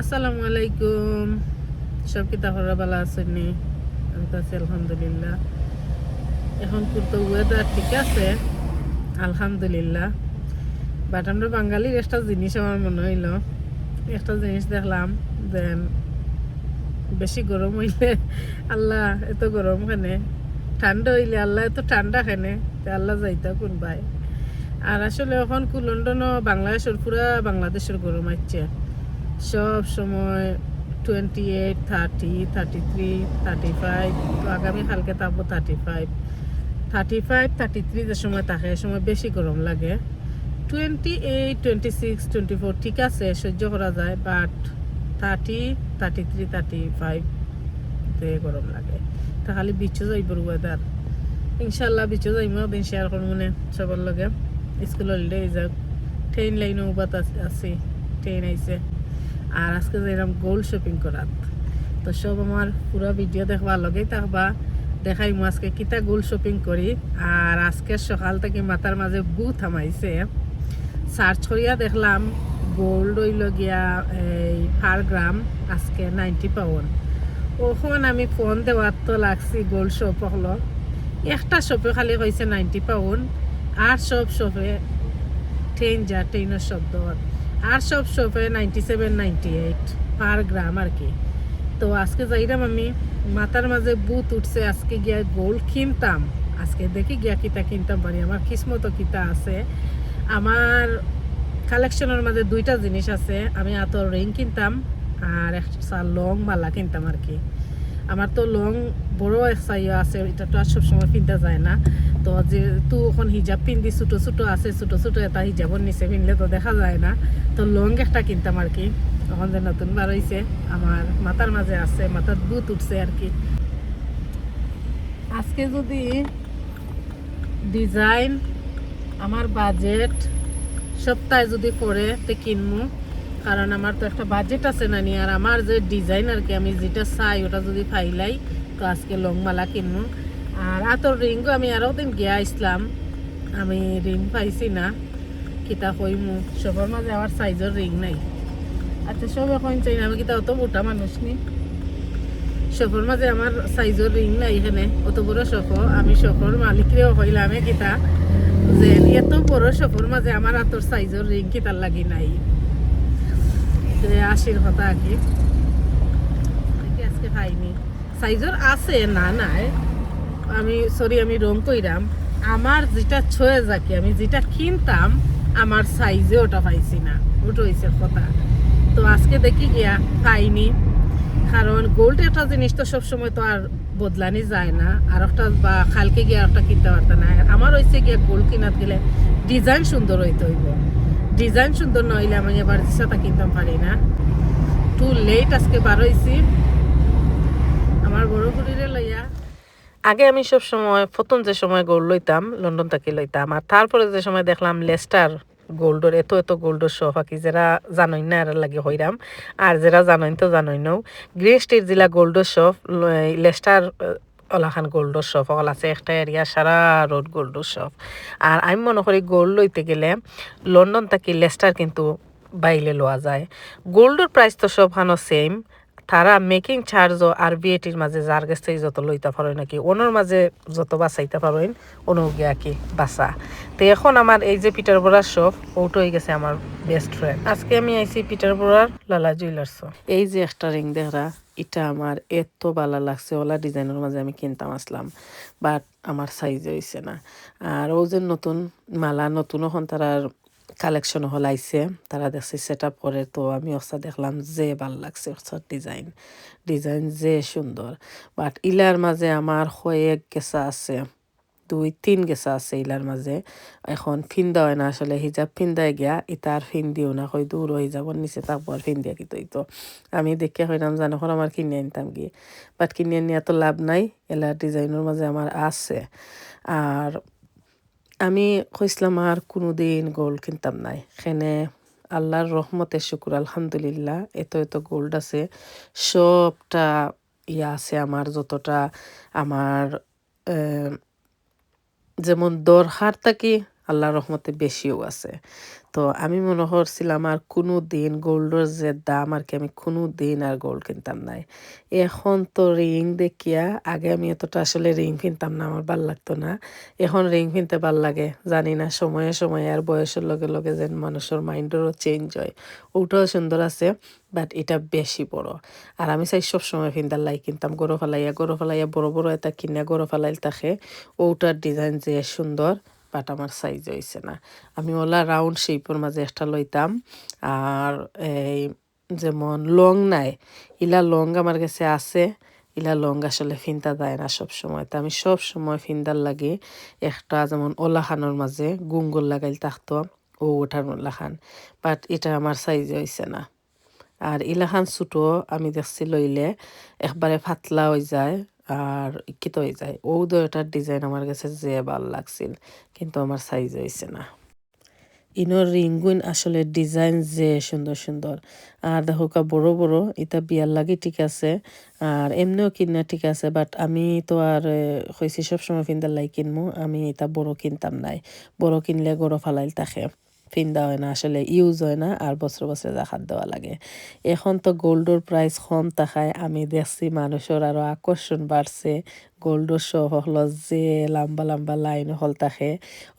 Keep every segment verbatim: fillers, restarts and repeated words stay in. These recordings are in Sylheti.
আসসালামু আলাইকুম। সব কিতা খবর, ভালা আছইন নি? আমি তো আছি আলহামদুলিল্লাহ। এখন তো ওয়েদার ঠিক আছে আলহামদুলিল্লাহ, বাট আমরা বাঙালির একটা জিনিস আমার মনে অইলো, একটা জিনিস দেখলাম যে বেশি গরম অইলে আল্লাহ এত গরম কেনে, ঠান্ডা অইলে আল্লাহ এত ঠান্ডা কেনে, তে আল্লাহ যাইতা কুনবায়। আর আসলে অখন কু লন্ডনও বাংলাদেশর পুরা বাংলাদেশর গরম আইছে। সব সময় twenty eight, thirty, thirty three, thirty five। তো আগামী কালকে থাকবো thirty five। Thirty five, thirty three যে সময় থাকে, এ সময় বেশি গরম লাগে। Twenty eight, twenty six, twenty four ঠিক আছে, সহ্য করা যায়, but thirty, thirty three, thirty five তে গরম লাগে। তা খালি বিচো যাইবার ওয়েদার। ইনশাআল্লাহ বিচো যাইমু, একদিন শেয়ার করমু নে সবার লগে। স্কুল হলিডে অই যাক, ট্রেন লাইনও উবাত আছ-, আছি, ট্রেন আইছে। আর আজকে যাইরাম গোল্ড শপিং করাত। তো সব আমার পুরা ভিডিও দেখবা, লগেই থাকবা, দেখাইমু আজকে কিতা গোল্ড শপিং করি। আর আজকে সকাল থাকি মাথার মাঝে ভূত হামাইছে। সার্চ করিয়া দেখলাম গোল্ড অইলো গিয়া এই per gram আজকে ninety pound। অখন আমি ফোন দেওয়ার তো লাগছি গোল্ড শপ অকলো, একটা শপে খালি কইছে ninety pound, আর সব শপে ট্রেন যা ট্রেনর শব্দ, আর সব শপে ninety seven, ninety eight per gram আর কি। তো আজকে যাইরাম আমি, মাথার মাঝে ভূত উঠছে, আজকে গিয়া গোল্ড কিনতাম, আজকে দেখি গিয়া কিতা কিনতাম পারি, আমার কিসমতো কিতা আছে। আমার কালেকশনর মাঝে দুইটা জিনিস আছে, আমি আতর রিং কিনতাম আর একটা লং মালা কিনতাম আর কি। আমার তো লং বড় এক সাইজও আছে, ইটা তো আর সবসময় পিন্দা যায় না। তো যেহেতু অখন হিজাব পিন্দি ছোট ছোট আছে, ছোট ছোট এটা হিজাবর নিচে পিনলে তো দেখা যায় না। তো লং একটা কিনতাম আর কি, অখন যে নতুন বার অইছে, আমার মাথার মাঝে আছে, মাথাত ভূত উঠছে আর কি। আজকে যদি ডিজাইন, আমার বাজেট সপ্তাহে যদি পড়ে, তে কিনমু, কারণ আমার তো একটা বাজেট আছে না নি। আর আমার যে ডিজাইন আর কি, আমি যেটা চাই ওটা যদি পাইলাই, তো আজকে লং মালা কিনমু। আর আতর রিংও আমি আরো দিন গিয়া আইছলাম, আমি রিং পাইছি না, কিতা কইমু, শপর মাঝে আমার সাইজর রিং নাই। আচ্ছা, সবে কইন চাই না, আমি কিতা অত মোটা মানুষ নি? শপর মাঝে আমার সাইজর রিং নাই, এখানে অত বড় শপ, আমি শপর মালিকরেও কইলাম এ কিতা যে এত বড় শপর মাঝে আমার আতর সাইজর রিং কিতার লাগি নাই। যে আশির কথা আর কি, আজকে পাইনি। সাইজর আছে না নাই, আমি সরি, আমি রং কইরাম। আমার যেটা ছয়ে যাকি, আমি যেটা কিনতাম, আমার সাইজে ওটা পাইছি না, ওটা অইছে কথা। তো আজকে দেখি গিয়া পাইনি, কারণ গোল্ড একটা জিনিস তো সবসময় তো আর বদলানি যায় না, আর একটা বা কালকে গিয়া একটা কিনতে পারতা না। আর আমার অইছে গিয়া গোল্ড কিনাত গেলে ডিজাইন সুন্দর অইতে অইবো, ডিজাইন সুন্দর না অইলে আমি আবার যেসাতা কিনতাম পারি না। Too late আজকে বার অইছি আমার বড় ফুরিরে লইয়া। আগে আমি সব সময়, প্রথম যে সময় গোল্ড লইতাম, লন্ডন থাকি লইতাম, আর তারপরে যে সময় দেখলাম লেস্টার গোল্ডর, এত এত গোল্ডর শপ আর কি, যেরা জানইন না এরার লাগি কইরাম, আর যেরা জানইন তো জানইনউ। গ্রিন স্ট্রিট যেলা গোল্ডর শপ, ল-, লেস্টার, আহ, ওলাখান গোল্ডর শপ অকল আছে, একটা এরিয়া সারা রোড গোল্ডর শপ। আর আমি মনে করি গোল্ড লইতে গেলে লন্ডন থাকি লেস্টার কিন্তু বাইলে লওয়া যায়। গোল্ডর প্রাইস তো সবখানো সেম, তারা মেকিং চার্জও আর ভিএটির মাঝে যার গেছ থাকি যত লইতা পারইন আর কি, অনর মাঝে যত বাঁচাইতা পারইন, অনো গিয়া কি বাঁচা। তো এখন আমার এই যে পিটারবরার শপ, ওটা অই গেছে আমার বেস্ট ফ্রেন্ড। আজকে আমি আইছি পিটারবরার লালা জুয়েলার্সও। এই যে একটা রিং দেখরা, ইটা আমার এত ভালা লাগছে, ওলা ডিজাইনর মাঝে আমি কিনতাম আছলাম, বাট আমার সাইজে অইছে না। আর ও যে নতুন মালা, নতুন অখন তারার কালেকশন অকল আইছে, তারা দেখছি সেট আপ করে, তো আমি অসা দেখলাম যে ভালা লাগছে, অসার ডিজাইন, ডিজাইন যে সুন্দর। বাট ইলার মাঝে আমার কয়েক গেছা আছে, দুই তিন গেছা আছে ইলার মাঝে। এখন ফিন্দা অয় না আসলে, হিজাব ফিন্দায় গিয়া, ইতা আর ফিন্দিও না, কই দূর হিজাবর নিচে থাকবো আর ফিন্দিয়া কিতা অইতো। আমি দেখিয়া কইরাম, জানো, অখন আমার কিনিয়া আনতাম গি, বাট কিনিয়া আনিয়া তো লাভ নাই, ইলার ডিজাইনর মাঝে আমার আছে। আর আমি কইছলাম আর কুনুদিন গোল্ড কিনতাম নায়। কেনে আল্লার রহমতে শুকুর আলহামদুলিল্লাহ, এত এত গোল্ড আছে, সবটা ইয়া আছে আমার, যতটা আমার, আহ, যেমন দরকার থাকি আল্লাহর রহমতে বেশিও আছে। তো আমি মনো করছিলাম আর কুনুদিন gold-র যে দাম আর কি, আমি কুনুদিন আর gold কিনতাম নায়। এখন তো ring দেখিয়া, আগে আমি অতটা আসলে ring কিনতাম না, আমার ভালা লাগতো না। এখন ring কিনতে ভালা লাগে, জানি না, সময়ে সময়ে আর বয়সর লগে লগে যেন মানুষর mind-রও change অয়। অউটাও সুন্দর আছে, but ইটা বেশি বড়। আর আমি চাই সব সময় ফিন্দার লাগি কিনতাম, ঘরো ফালাইয়া, ঘরো ফালাইয়া বড় বড় ইতা কিনা ঘরো ফালাইল থাকে, অউটার design যে সুন্দর, but আমার size অইছে না। আমি অলা round shape-র মাঝে একটা লইতাম, আর এই যেমন long নাই, ইলা long আমার গেছে আছে, ইলা long আসলে ফিন্দা যায় না সব সময়। তো আমি সব সময় ফিন্দার লাগি একটা যেমন অলাখানর মাঝে গুঙ্গল লাগাইল থাকতো, অউ অটার লাখান, but ইটা আমার size অইছে না। আর ইলাখান ছোট আমি দেখছি লইলে একবারে পাতলা অই যায় আর ইকিত অই যায়। অউ দুইটার design আমার গেছে যে ভালা লাগছিল, কিন্তু আমার size অইছে না। ইনোর ring-গুইন আসলে design যে সুন্দর সুন্দর। আর দেখউক্কা বড় বড়, ইতা বিয়ার লাগি ঠিক আছে, আর এমনেও কিনা ঠিক আছে, but আমি তো আর, এ, কইছি সব সময় ফিন্দার লাগি কিনমু, আমি ইতা বড় কিনতাম নায়। বড় কিনলে ঘরো ফালাইল থাকে, ফিন্দা অয় না, আসলে use অয় না, আর বছরে বছরে জাকাত দেওয়া লাগে। এখন তো gold-র price কম থাকায় আমি দেখছি মানুষর আরো আকর্ষণ বাড়ছে। Gold-র shop অকলো যে লম্বা লম্বা line অকল থাকে।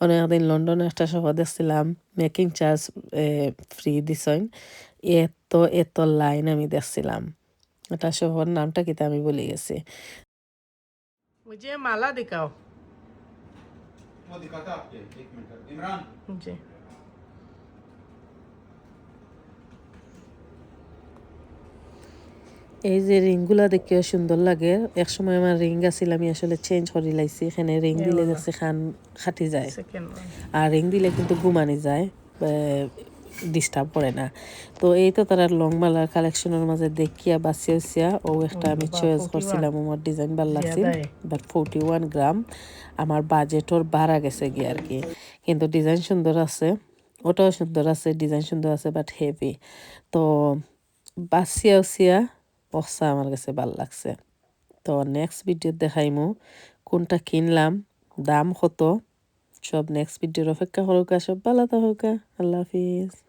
অনেকদিন লন্ডনে একটা shop-ও দেখছিলাম, making charge, এ, free দিছইন। এত, এত line আমি দেখছিলাম। ইটা shop-র নামটা কিতা আমি ভুলি গেছি। मुझे माला दिखाओ। वो दिखाता आपके, एक मिनट, इमरान। जी। এই যে ring-গুলা দেখিও সুন্দর লাগে। এক সময় আমার ring আছিল, আমি আসলে change করি লাইছি। এখানে ring দিলে দেখছি কান কাটি যায়। Second one। আর ring দিলে কিন্তু ঘুমানি যায়, এ, disturb করে না। তো এই তো তারার long মালার collection-র মাঝে দেখিয়া বাছিয়া উছিয়া অউ একটা আমি choice করছিলাম, আমার design ভালা লাগছিল, but forty one gram আমার budget-র বারা গেছে গিয়া আর কি। কিন্তু design সুন্দর আছে, অটাও সুন্দর আছে, design সুন্দর আছে, but heavy। তো বাছিয়া উছিয়া অকসা আমার গেছে ভালা লাগছে। তো next video দেখাইমু কুনটা কিনলাম, দাম কত, সব next video-র অপেক্ষা করউক্কা। সব ভালা থাকউক্কা, আল্লাহ হাফিজ।